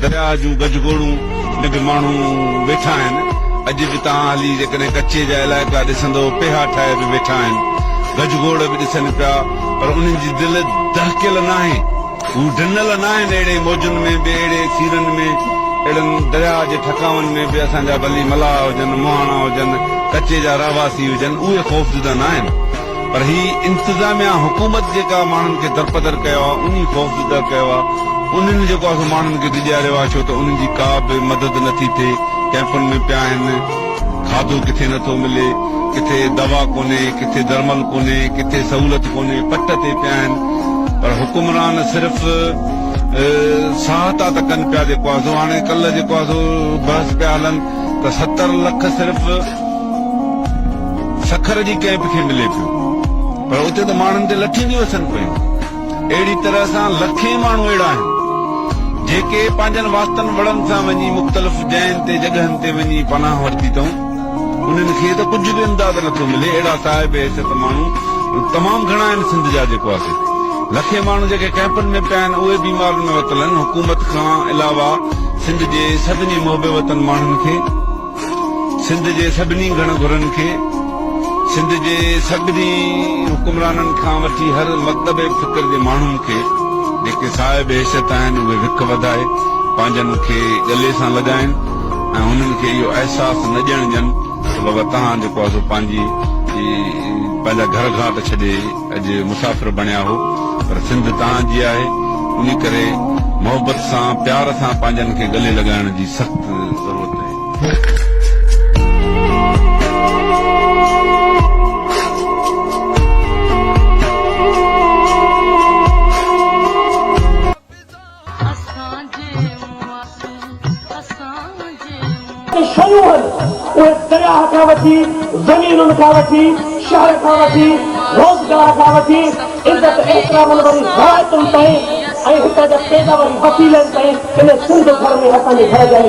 درياهه جون گجگوڙون ۾ به ماڻهو ويٺا آهن. اڄ به توهان هلي جيڪڏهن ڪچي جا علائقا ڏسندؤ پيها ٺاهي به ويٺا آهن. گجگوڙ به ڏسن پيا پر انهن جي دل دهڪيل ناهي. هو ڊنل ناهن اهڙي موجن ۾ به اهڙي سيرن ۾ اهڙن درياهه جي ٺڪاون ۾ به اسان جا ڀلي ملاح هجن، مهاڻا هجن، ڪچي جا رهواسي هجن اهي خوفزده ناهن. پر هي انتظاميا حڪومت جيڪا ماڻهن کي درپدر ڪيو آهي انهي خوفزده ڪيو آهي انهن جيڪو آهي سو ماڻهن کي ڊيڄاريو آهي ڇو ته انهن جي ڪا به مدد نٿي ٿئي ڪئمپن ۾ پيا آهن کاڌو ڪٿي نٿو ملي ڪٿي دوا ڪونهي ڪٿي درمل ڪونهي ڪٿي سهولت ڪونهي پٽ تي پيا آهن پر حڪمران صرف ساهتا ته ڪن پيا جيڪو آهي سو هاڻي ڪلهه جيڪو آهي سو بحث پيا هلن ته 70 لک صرف سکر جي ڪئمپ کي ملي پيو پر اتي ته ماڻهن تي لٺيون ٿيون وسن پيون. اهڙي طرح سان لکين ماڻهو اهڙا آهن جيڪي پنهنجن واسطن وڙن سان وڃي مختلف جاين تي جڳهن تي وڃي پناهه ورتي اٿئون انهن کي ته ڪجهه به امداد نٿو ملي اهڙا صاحب حيثيت ماڻهو تمام گهڻا آهن سنڌ جا جيڪو آهي لکين ماڻهو جيڪي ڪئمپن ۾ پيا آهن اهي بيمارين ۾ ورتل آهن حڪومت کان علاوه سنڌ جي سڀني محب وطن ماڻهن کي سنڌ جي سڀني گهڻ گهرن کي، سنڌ جي سڀني حڪمرانن کان وٺي هر مڪتب فڪر جي ماڻهن کي جيڪي صاحب حيثيت آهن اهي وک وڌائي پنهنجن کي ڳلي سان لڳائين ۽ هنن کي اهو احساس نه ڏيڻ ڏين ته بابا توهان جيڪو آهي سو پنهنجي پنهنجا گهر گهاٽ ڇڏي اڄ مسافر بڻيا هو پر سنڌ توهان جي آهي انهي ڪري محبت سان پيار سان پنهنجن کي ڳلي لڳائڻ جي سخت ضرورت آهي. شيون هن، اهي درياهه کان وٺي، زمينن کان وٺي، شهر کان وٺي، روزگار کان وٺي، عزت احترامن واري روايتن تائين ۽ هتان جا پيداواري وسيلن تائين ان سنڌ گهر ۾ اسان جي گهر جا.